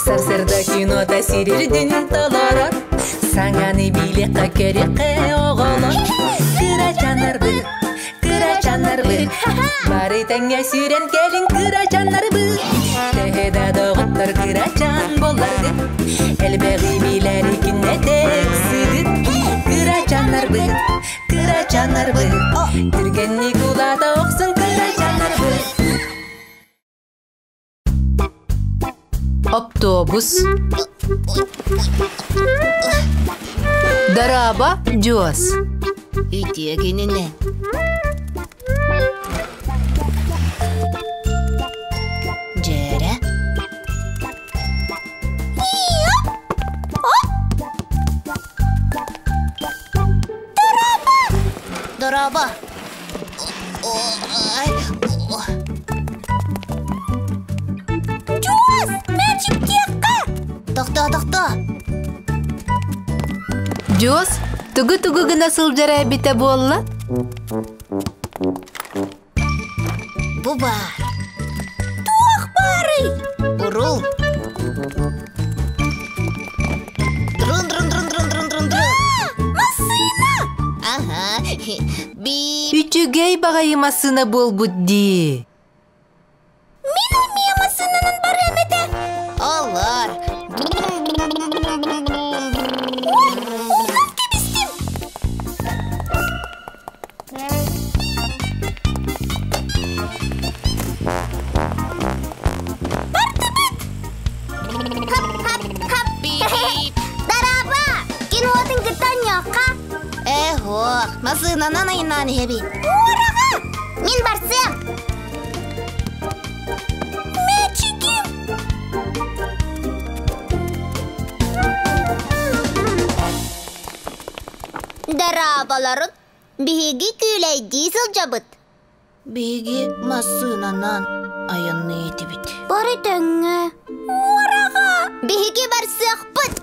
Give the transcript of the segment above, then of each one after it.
Сарсыарда кинота сирирдин толорор. Саҥаны билиэххэ көрүөххэ оҕолор. Кырачаннарбыт, кырачаннарбыт. Бары тэҥҥэ сүүрэн кэлиҥ кырачаннарбыт. Төһө да доҕоттор кырачан буолларгыт. Элбэҕи билэри күннэтэ ыксыгыт. Кырачаннарбыт, кырачаннарбыт. Түргэнник улаата охсун кырачаннарбыт. Оптуобус. Дорообо, Дьуос. Үтүө күнүнэн. Дьээрэ. Дорообо! Дьуос! Мээчиктиэххэ! Тохтоо, тохтоо! Дьуос, тугу-тугу гына сылдьар эбитэ буолла? Бу баар. Туох баарый? Урул. Трун трун трун трун трун трун трун. Массыына! Ага. Бип. Үчүгэй баҕайы массыына буолбут дии. Мин эмиэ массыынанан барыам этэ. Олор. Ой, умнан кэбистим. Бардыбыт! Хап-хап-хап. Бип. Дараба! Кинотын кытта ньоққа. Э, массыынанан айнаан иһэбит. Уораҕа! Мин барсыам. Мээчигим! Дараабаларын биһиги күүлэйдии сылдьабыт. Биһиги массыынанан айанныы этибит. Бары тэҥҥэ. Муораҕа! Биһиги барсыахпыт!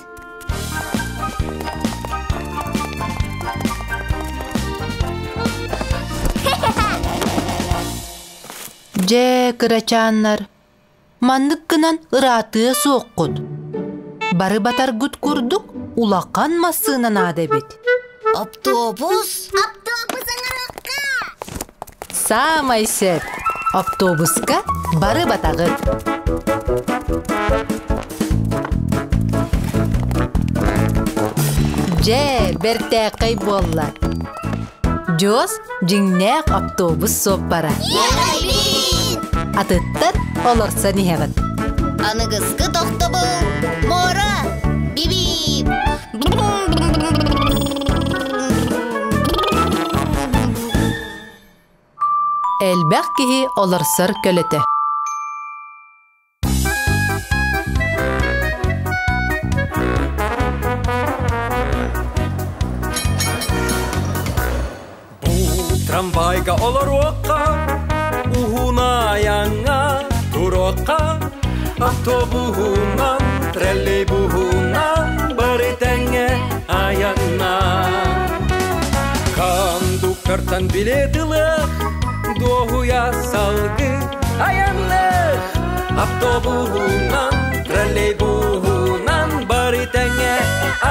Дьэ, кырачааннар, маннык гынан ыраатыа суоххут. Бары батаргыт курдук улахан массыына наада эбит. Автобус? Автобус ыҥырыкка! Саамай сөп. Автобуска бары батаҕыт. Дьэ, бэртээхэй буолла. Дьуос дьиҥнээх автобус суоппара. Атыттар олорсон иһэҕит. Аныгыскы тохтобул муора бибип. Элбэх киһи олорсор көлөтө. Бу трамвайга олоруохха, уһун айаҥҥа туруохха, автобуһунан, троллейбуһунан бары тэҥҥэ айаннаан. Кондуктортан билет ылыах, дуоһуйа салгыы айанныах, автобуһунан, троллейбуһунан бары тэҥҥэ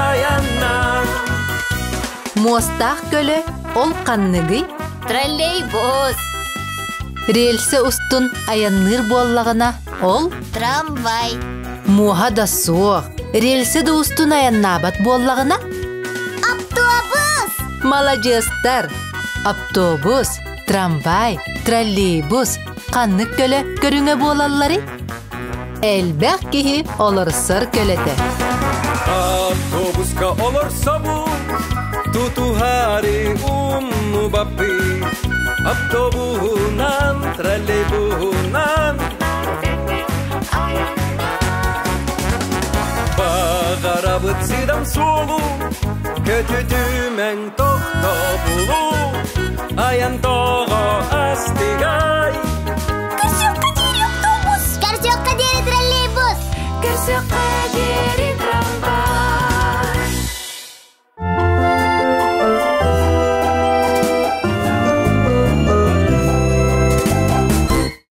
айаннаан. Муостаах көлө ол ханныгый? Троллейбус. Рельсэ устун айанныыр буоллаҕына, ол? Трамвай. Муоһа да суох. Рельсэ да устун айаннаабат буоллаҕына? Автобус! Маладьыастар! Автобус, трамвай, троллейбус ханнык көлө көрүҥэ буолалларый? Элбэх киһи олорсор көлөтө. Автобуска олорсобут, тутуһаары умнубаппыт. Автобуһунан, троллейбуһунан Баҕарабыт сыдам суолу, көтүтүмэҥ тохтобулу, айан тоҕо астыгай. Көрсүөххэ диэри автобус! Көрсүөххэ диэри троллейбус! Көрсүөххэ диэри.